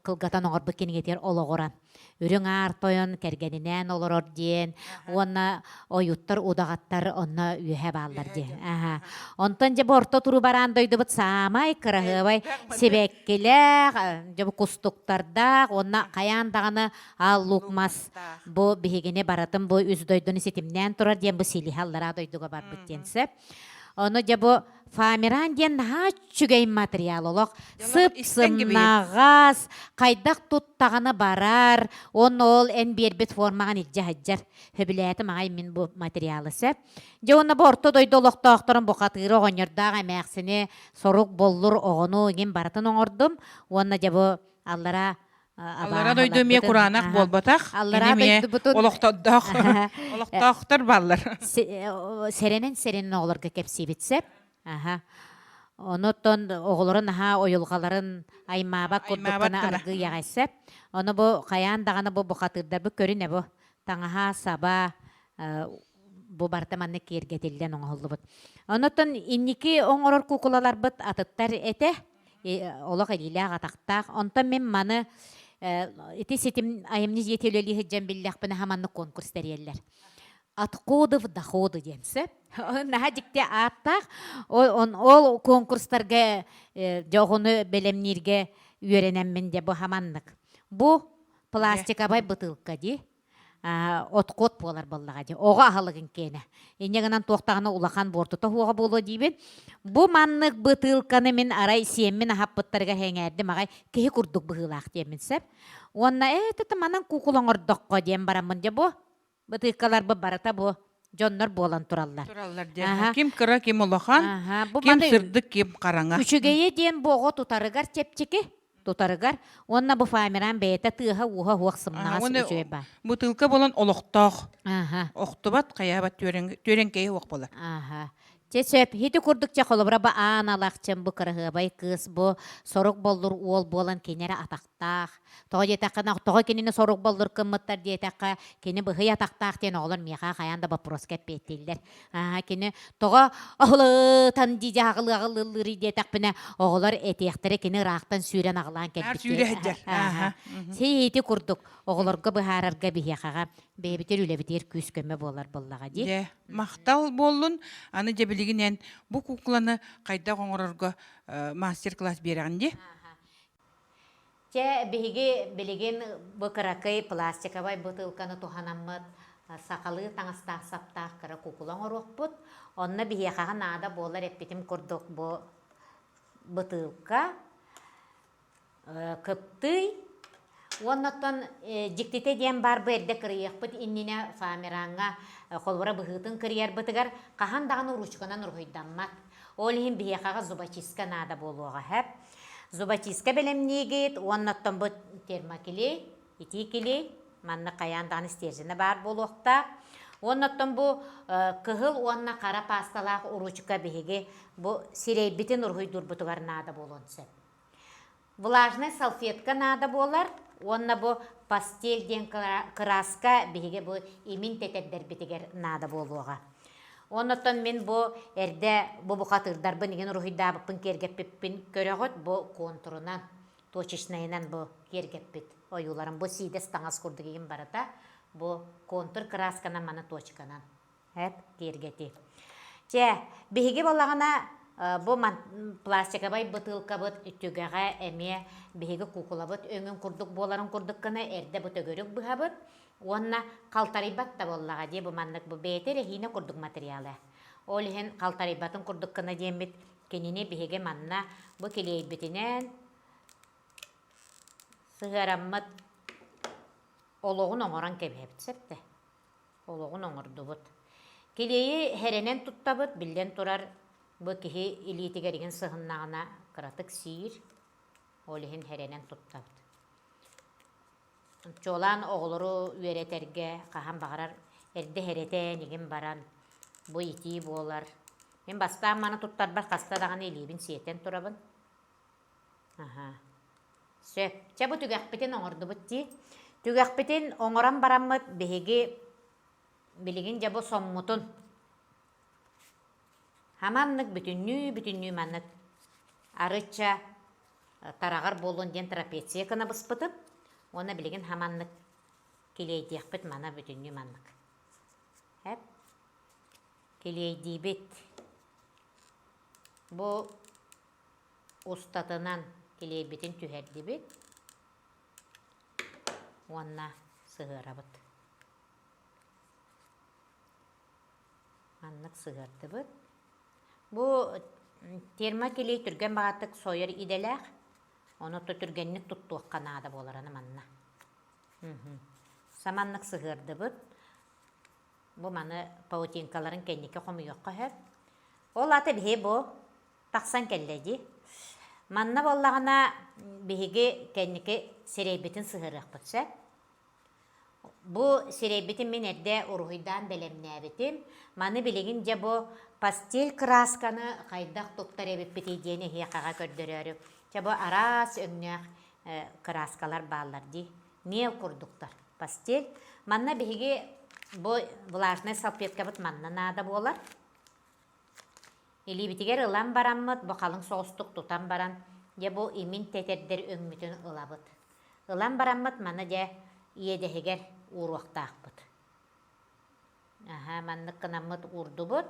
кылгатан оҥорбут кинигэтигэр олоҕуран Үрүҥ Аар Тойон кэргэнинээн олорор диэн уонна ойуттар удаҕаттар онно үөһэ бааллар диэн. Аха. Онтон дьэ бу орто туруу бараан дойдубут саамай кыраһыабай сибэккилээх, дьэ бу кустуктардаах уонна хайаан даҕаны аал луук мас бу биһигини барытын бу үс дойдуну ситимнээн турар диэн бу силиһэ аллараа дойдуга барбыт диэн сөп. Ону дьэ бу Фоамиран диэн наһаа үчүгэй материал олох сып-сымнаҕас, хайдах туттаҕына барар, уонна ол эн биэрбит формаҕын илдьэ сылдьар. Сөбүлээтим аҕай мин бу материалы сөп. Дьэ уонна бу орто дойду олохтоохторун бухатыыры оҕонньордоох эмээхсини сорук боллур оҕону иҥин барытын оҥордум. Уонна дьэ бу аллара Аллара дойду эмиэ кураанах буолбатах. Аллара дойдубутун олохтоох олохтоохтор бааллар. Сэрэнэн сэрэнэн оҕолорго кэпсиибит сөп. Аха. Онуттан оҕолорун аһаа уйулҕаларын аймаабат курдук гына аргыйаҕай сөп. Ону бу хайаан даҕаны бу бухатыырдарбыт көрүнэ бу таҥаһа, саба бу барыта маннык киэргэтиллэн оҥоһуллубут. Онуттан инники оҥорор куукулаларбыт атыттар этэ. Олох илиилээх-атахтаах. Онтон мин маны ити ситим айымньы дьиэтэ үлэлии сылдьан биллэхпинэ маннык конкурс тэрийэллэр. Отходов доходу диэн сөп. Наһаа дьикти ааттаах. Ол конкурстарга дьэ оҕону бэлэмнииргэ үөрэнэммин дьэ бу хаманнык. Бу пластиковай бытыылка дии. отход буолар буоллаҕа дии оҕо аһылыгын киэнэ инньэ гынан туохтаҕына улахан буортута суоҕа буолуо диибин бу маннык бытыылканы мин арай сиэммин аһаппыттарыгар сэҥээрдим аҕай киһи курдук быһыылаах диэммин сөп уонна ээ тата манан куукула оҥордоххо диэн бараммын дьэ бу бытыылкаларбыт барыта бу дьоннор буолан тураллар. Тураллар диэн. Ким кыра, ким улахан, ким сырдык, ким хараҥа. Үчүгэйэ диэн бу оҕо тутарыгар чэпчэки, тутарыгар уонна бу фоамиран бэйэтэ тыаһа-ууһа уох сымнаҕас үчүгэй баар. Бутылка буолан олохтоох. Охтубат, хайаабат түөрэҥкэйи уох буолар. Аха. Чэ сөп, ити курдук чэ холобура бу аан алахчын, бу кыраһыабай кыыс, бу сорук боллур уол буолан кинэрэ атахтаах. атахтаах. Тоҕо диэтэххэ, тоҕо кинини сорук боллур гыммыттар диэтэххэ, кини быһый атахтаах диэн оҕолор миэхэ хайаан да боппуруоска эппиэттииллэр. Аа, кини тоҕо аһылытан дии аҕылыы диэтэхпинэ, оҕолор этиэхтэрэ кини ыраахтан сүүрэн аҕылаан Наар кэлбит сүүрэ сылдьар. Ааха. Сиити курдук оҕолорго быһаарарга биһиэхэҕэ бэйэбитигэр үлэбитигэр күүс-көмө буолар буоллаҕа дии. Дьэ, махтал буоллун. Аны дьэ билигин эн бу кукланы хайдах оҥорорго мастер-класс биэрэҕин дии? Чэ, биһиги билигин бу кыракый пластиковай бытыылканы туһанаммыт сахалыы таҥастаах-саптаах кыра кукула оҥоруохпут. Онно биһиэхэҕэ наада буолар эппитим курдук бу бытыылка, кыптый уонна оттон дьиктитэ диэн баар бу эрдэ кырыйыахпыт иннинэ фоамираҥҥа холобура быһыытын кырыйарбытыгар хаһан даҕаны уруучуканан уруһуйдаммат. Ол иһин биһиэхэҕэ зубочистка наада буолуоҕа сөп. Зубочистка бэлэмниигит уонна оттон бу термоклей, итии клей, манна хайаан даҕаны стерженэ баар буолуохтаах. Уонна оттон бу кыһыл уонна хара паасталаах уруучука биһиги бу сирэйбитин уруһуйдуурбутугар наада буолуон сөп. Влажнай салфетка наада буолар уонна бу пастель диэн кырааска биһиги бу имин тэтэрдэрбитигэр наада буолуоҕа. Оннуттан мин бу эрдэ бу бухатыырдарбын игин уруһуйдаабыппын киэргэппиппин көрөҕүт бу контурунан точечнайынан бу киэргэппит ойууларым бу сиидэс таҥас курдук игин барыта бу контур кыраасканан маны точканан Эп киэргэтии. Чэ, биһиги буоллаҕына бу пластиковай бытыылкабыт түгэҕэ эмиэ биһиги куукулабыт өҥүн курдук буоларын курдук гына эрдэ бу төгүрүк быһабыт уонна халтарыйбат да буоллаҕа дии бу маннык бу бэйэтэ эрэһиинэ курдук материала. Ол иһин халтарыйбатын курдук гына диэммит кинини биһиги манна бу килиэйбитинэн сыһыараммыт олоҕун оҥорон кэбиһэбит сөп да Олоҕун оҥордубут. Килиэйи хэрэнэн туттабыт, биллэн турар, бу киһи илиитигэр игин сыһыннаҕына кыратык сиир, ол иһин хэрэнэн туттабыт. Чуолаан оҕолору үөрэтэргэ хаһан баҕарар эрдэ хэрэтэн игин баран бу итии буолар. Мин бастаан маны туттарбар хаста даҕаны илиибин сиэтэн турабын. Аһаа. Сөп. Чэ, бу түгэхпитин оҥордубут дии. Түгэхпитин оҥорон бараммыт биһиги билигин дьэ бу соммутун хаманнык бүтүннүү бүтүннүү маннык арычча тараҕар буолуон диэн трапеция гына быспытым уонна билигин хаманнык килиэйдиэхпит мана бүтүннүү маннык. Эп. Килиэйдиибит. Бу устатынан килиэйбитин түһэрдибит уонна сыһыарабыт. Маннык сыһыардыбыт. Бу термокилиэй түргэн баҕатык сойор идэлээх, ону то түргэнник туттуохха наада буолараны манна. Саманнык сыһыардыбыт. Бу маны паутинкаларын кэнники хомуйуохха сөп. Ол аата биһи бу тахсан кэллэ дии. Манна буоллаҕына биһиги кэнники сирэйбитин сыһыарыахпыт сөп. Бу сирэйбитин мин эрдэ уруһуйдаан бэлэмнээбитим. Маны билигин дьэ бу пастель кыраасканы хайдах туттар эбиппитий диэн эһиэхэҕэ көрдөрөөрү. Чэ бу араас өҥнөөх кырааскалар бааллар дии. Миэл курдуктар. Пастель. Манна биһиги бу влажнай салфеткабыт манна наада буолар. Илиибитигэр ылан бараммыт, бу халыҥ соҕустук тутан баран, дьэ бу имин тэтэрдэр өҥмүтүн ылабыт. Ылан бараммыт маны дьэ иэдэһигэр ууруохтаахпыт. Аһа, маннык гынаммыт уурдубут.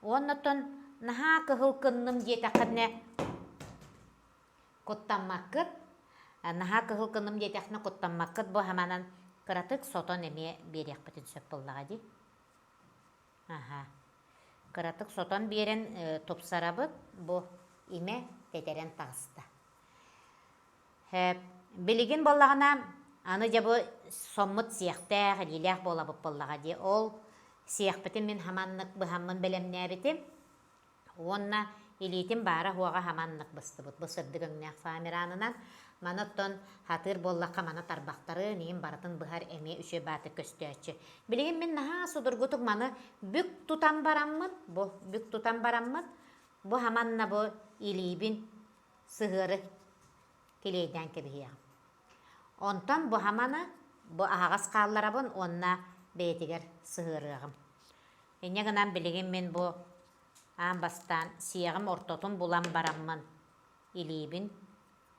Уонна оттон наһаа кыһыл кынным диэтэххинэ куттаммаккыт. Наһаа кыһыл кынным диэтэххинэ куттаммаккыт бу хаманан кыратык сотон эмиэ биэриэхпитин сөп буоллаҕа дии. Аһа. Кыратык сотон биэрэн тупсарабыт, бу имэ тэтэрэн таҕыста. Билигин буоллаҕына, аны дьэ бу соммут сиэхтээх, илиилээх буолабыт буоллаҕа дии. Ол сиэхпитин мин хаманнык быһаммын бэлэмнээбитим. Уонна илиитин баара-суоҕа хаманнык быстыбыт. Бу сырдык өҥнөөх фоамиранынан. Маны оттон хатыыр буоллахха маны тарбахтарын, иин барытын быһар эмиэ үчүгэй баатык көстөөччү. Билигин мин наһаа судургутук маны бүк тутан бараммын, бу бүк тутан бараммын, бу хаманна бу илиибин сыһыары килиэйдээн кэбиһиэҕим. Онтон бу хаманы бу аһаҕас хаалларабын уонна бэйэтигэр сыһыарыаҕым. Инньэ гынан билигин мин бу аан бастаан сиэҕим ортотун булан бараммын илиибин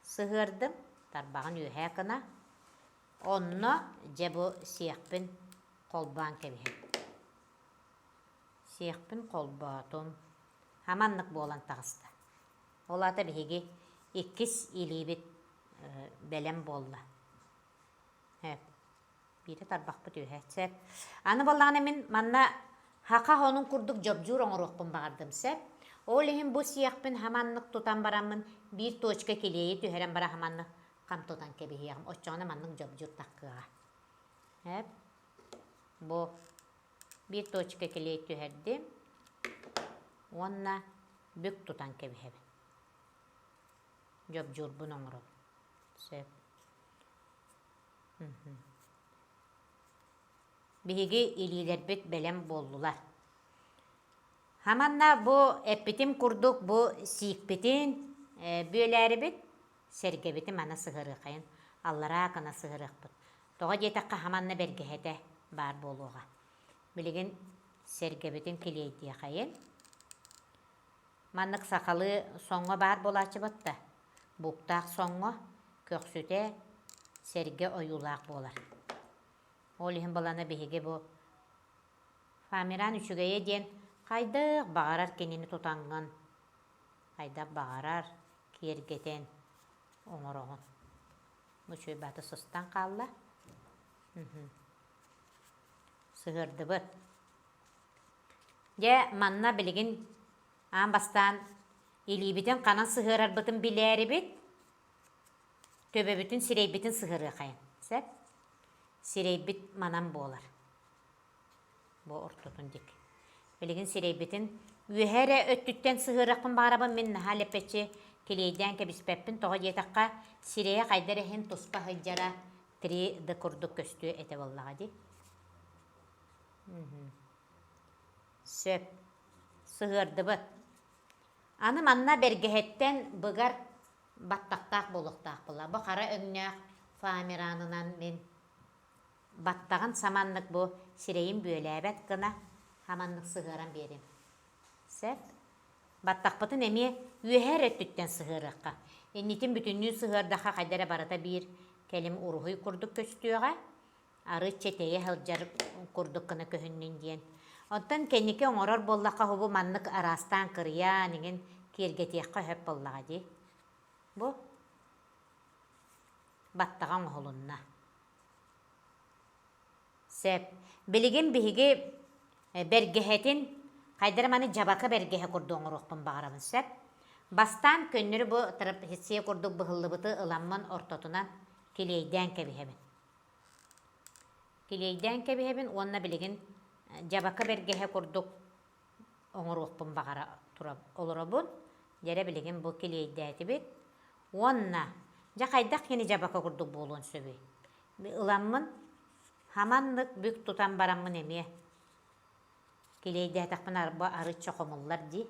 сыһыардым, тарбаҕын үөһээ гына. Онно дьэ бу сиэхпин холбоон кэбиһэбин. Сиэхпин холбоотум. Хаманнык буолан таҕыста. Ол аата биһиги иккис илиибит бэлэм буолла. Сөп. Биирэ тарбахпыт үөһэ. Сөп. Аны буоллаҕына мин манна хаха онун курдук дьобдьуур оҥоруохпун баҕардым. Сөп. Ол иһин бу сиэхпин хаманнык тутан бараммын биир точка килиэйи түһэрэн баран хаманнык хам тутан кэбиһиэҕим. Оччоҕуна маннык дьобдьуур таххыаҕа. Сөп. Бу биир точка килиэй түһэрдим уонна бүк тутан кэбиһэбин. Дьобдьуурбун оҥоробун. Сөп. Биһиги илиилэрбит бэлэм буоллулар. Хаманна бу эппитим курдук бу сиикпитин бүөлээрибит, сэргэбитин мана сыһырыахайын, аллараа гына сыһырыахпыт. Тоҕо диэтэххэ хаманна бэргэһэтэ баар буолуоҕа. Билигин сэргэбитин килиэйдиэхэйин. Маннык сахалыы соҥҥо баар буолааччы батта. Буктаах соҥҥо көхсүтэ сэргэ ойуулаах буолар. Ол иһин балана биһиги бу Фамиран үчүгэйэ диэн хайдах баҕарар кинини тутаҥҥын, хайдах баҕарар киэргэтэн оҥороҕун. Үчүгэй баата сыстан хаалла. Сыһыардыбыт. Дьэ, манна билигин аан бастаан илиибитин ханан сыһыарарбытын билээрибит, төбөбүтүн, сирэйбитин сыһыарыахайын. Сөп? Сирэйбит манан буолар. Бу ортотун диэки. Билигин сирэйбитин үөһэ эрэ өттүттэн сыһыарыахпын баҕарабын мин наһаа лэппэччи килиэйдээн кэбиспэппин тоҕо диэтэххэ сирэйэ хайда эрэ иһин туспа сылдьара 3D курдук көстүө этэ буоллаҕа дии. Сөп. Сыһыардыбыт. Аны манна бэргэһэттэн быгар баттахтаах буолуохтаах буолла. Бу хара өҥнөөх фоамиранынан мин баттаҕын саманнык бу сирэйин бүөлээбэт гына хаманнык сыһыаран биэриэм. Сөп. Баттахпытын эмиэ үөһээ эрэ өттүттэн сыһыарыахха. Иннитин бүтүннүү сыһыардахха хайда эрэ барыта биир кэлим уруһуй курдук көстүөҕэ. Арыычча тэйэ сылдьар курдук гына көһүннүн диэн. Оттон кэнники оҥорор буоллахха бу маннык араастаан кырыйаан иҥин киэргэтиэххэ сөп буоллаҕа дии. Бу баттаҕа оҥоһулунна. Сөп. Билигин биһиги бэргэһэтин хайдара маны дьабака бэргэһэ курдук оҥоруохпун баҕарабын сөп. Бастаан көннөрү бу трапеция курдук быһыллыбыты ыламмын ортотунан килиэйдээн кэбиһэбин. Килиэйдээн кэбиһэбин уонна билигин дьабака бэргэһэ курдук оҥоруохпун баҕара тура олоробун. Дьэрэ билигин бу килиэйдээтибит. Уонна дьэ хайдах кини дьабака курдук буолуон сөбүй? Ыламмын хаманнык бүк тутан бараммын эмиэ килиэйдээтэхпинэ арба арычча хомуллар дии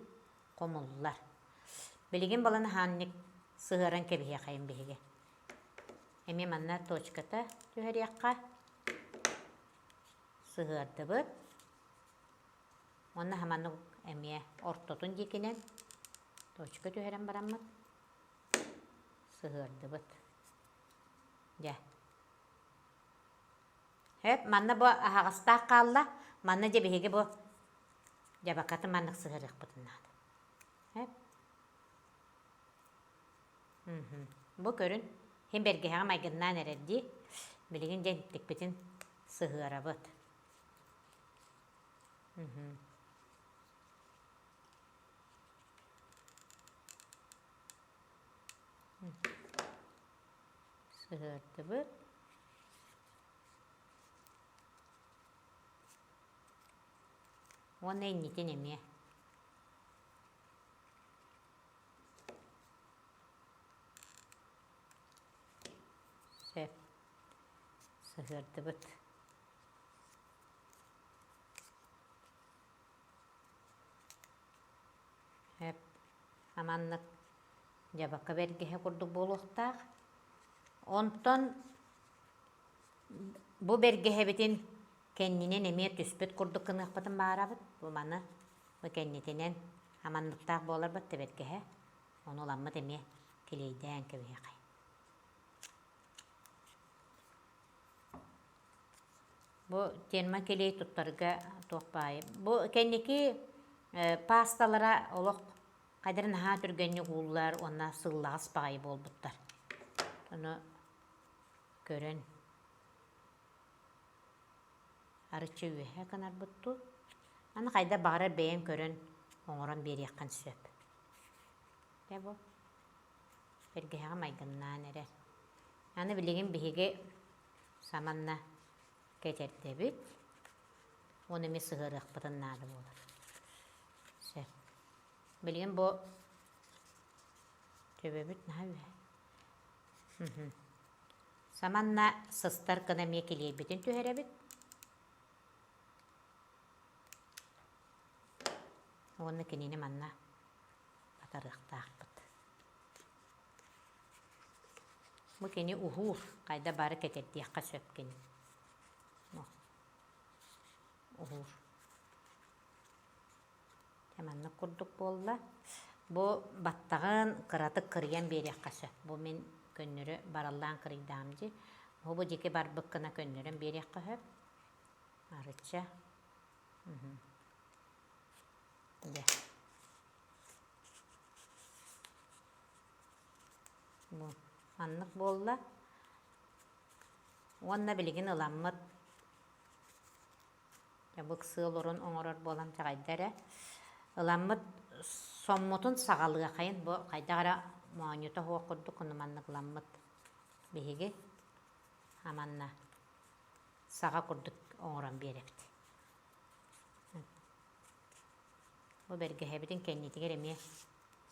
хомуллар. Билигин баланы хаанник сыһыаран кэбиһиэхэйим биһиги. Эмиэ манна точката түһэриэххэ. Сыһыардыбыт. Уонна хаманнык эмиэ ортотун диэкинэн точка түһэрэн бараммыт сыһыардыбыт. Дьэ. Хөп, манна бу аһаҕастаах хаалла. Манна дьэ биһиги бу дьабакатын маннык сыһыарыахпытын наада. Хөп. Бу көрүн, иһин бэргэһэҕэ майгыннаан эрэр дии. Билигин дьэ иттикпитин сыһыарабыт. Сыһыардыбыт. Уонна иннитин эмиэ. Сөп. Сыһыардыбыт. Сөп. Аманнык дьабака бэргэһэ курдук буолуохтаах. Онтон. Бу бэргэһэбитин кэннинэн эмиэ түспүт курдук гыныахпытын баарабыт. Бу маны бу кэннитинэн аманныктаах буоларбыт да бэргэһэ. Ону ыламмыт эмиэ килиэйдээн кэбиһиэхэй. Бу термокилиэй туттарга туох баайы. Бу кэнники паасталара олох хайдары наһаа түргэнник ууллар уонна сыллаҕас баҕайы буолбуттар. Ону көрөн арычча үөһэ гынарбыт дуу. Аны хайда баҕарар бэйэҥ көрөн оҥорон биэриэххин сөп. Дьэ бу бэргэһэҕэ майгыннаан эрэр. Аны билигин биһиги саманна кэтэрдэбит. Уонна эмиэ сыһыарыахпытын наада буолар. Сөп. Билигин бу төбөбүт наһаа үһэ. Саманна сыстар гына эмиэ килиэйбитин түһэрэбит. Уонна кинини манна батарыахтаахпыт. Бу кини уһуур, хайда бары кэтэрдиэххэ сөп кини. Уһуур. Дьэ маннык курдук буолла. Бу баттаҕын кыратык кырыйан биэриэххэ сөп. Бу мин көннөрү бараллаан кырыйдаам дии. Бу бу дьики барбыккына көннөрөн биэриэххэ сөп. Арычча. Дьэ. Бу маннык буолла. Уонна билигин ыламмыт Дьэ, сыал олорон оҥорор буолан чаҕайда эрэ. Ыламмыт соммутун саҕалыахайын бу хайдах эрэ моонньута суох курдук ону маннык ыламмыт биһиги аманна саҕа курдук оҥорон биэрэбит. Бу бэргэһэбитин кэннитигэр эмиэ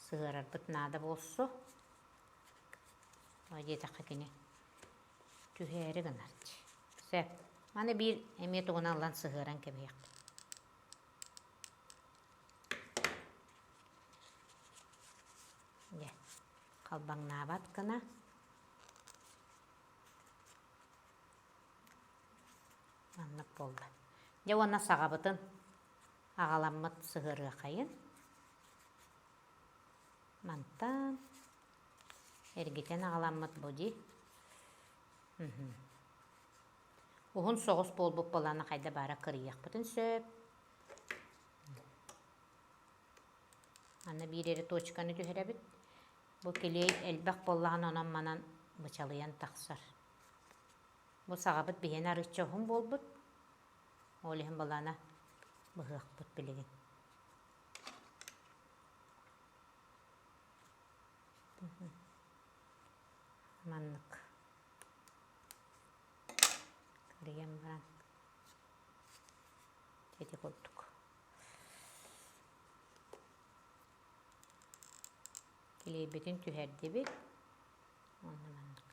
сыһыарарбыт наада буолсу. Ол диэтэххэ кини түһээри гынар. Сөп. Маны биир эмиэ тугунан ылан сыһыаран кэбиһиэхпит. Дьэ, халбаҥнаабат гына. Маннык буолла. Дьэ уонна саҕабытын аҕаламмыт сыһыарыахайын. Мантан эргитэн аҕаламмыт бу дии. Уһун соҕус буолбут буоллаҕына хайда баара кырыйыахпытын сөп. Аны биир эрэ точканы түһэрэбит. Бу килиэй элбэх буоллаҕына онон-манан бычалыйан тахсар. Бу саҕабыт биһиэнэ арыычча уһун буолбут. Ол иһин балаана быһыахпыт билигин. Маннык кырыйан баран ити курдук. Килиэйбитин түһэрдибит. Уонна маннык.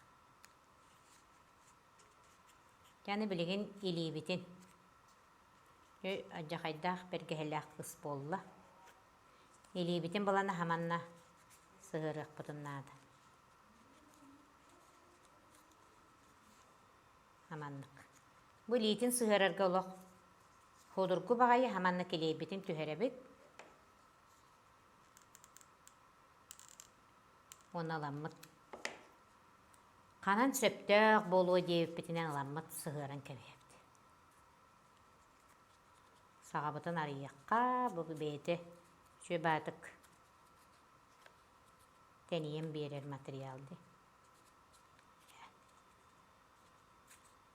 Дьэ билигин илиибитин алдьархайдаах бэргэһэлээх кыс буолла. Илиибитин булан аһаманна сыһыарыахпытын наада. Аманнык. Бу илиитин сыһыарарга олох судургу баҕайы хаманна килиэйбитин түһэрэбит. Уонна ыламмыт ханан сөптөөх буолуо диэбиппитинэн ыламмыт сыһыаран кэбиһэбит. Саҕабытын арыйыахха, бу бэйэтэ үчүгэй баатык тэнийэн биэрэр материал дии.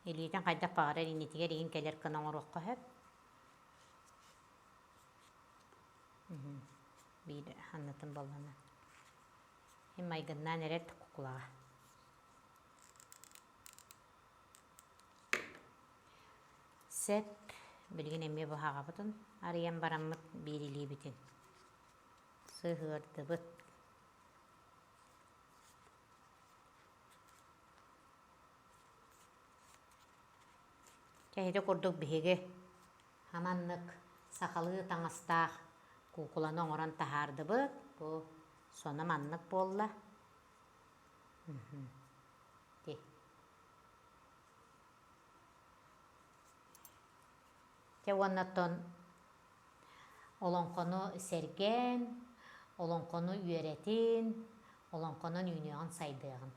Илиитин хайдах баҕарар иннитигэр иһин кэлэр гына оҥоруохха сөп. Биир аннытын боллана. Ин майгыннаан эрэр кукулаҕа. Сөп, билигин эмиэ быһаҕабытын арыйан бараммыт биир илиибитин сыһыардыбыт. Чэ, ити курдук биһиги хаманнык сахалыы таҥастаах куукуланы оҥорон таһаардыбыт. Бу соно маннык буолла. Ити. Дьэ уонна оттон олоҥхону сэргээн, олоҥхону үөрэтин, олоҥхонон үүнүөҕүн сайдыаҕын.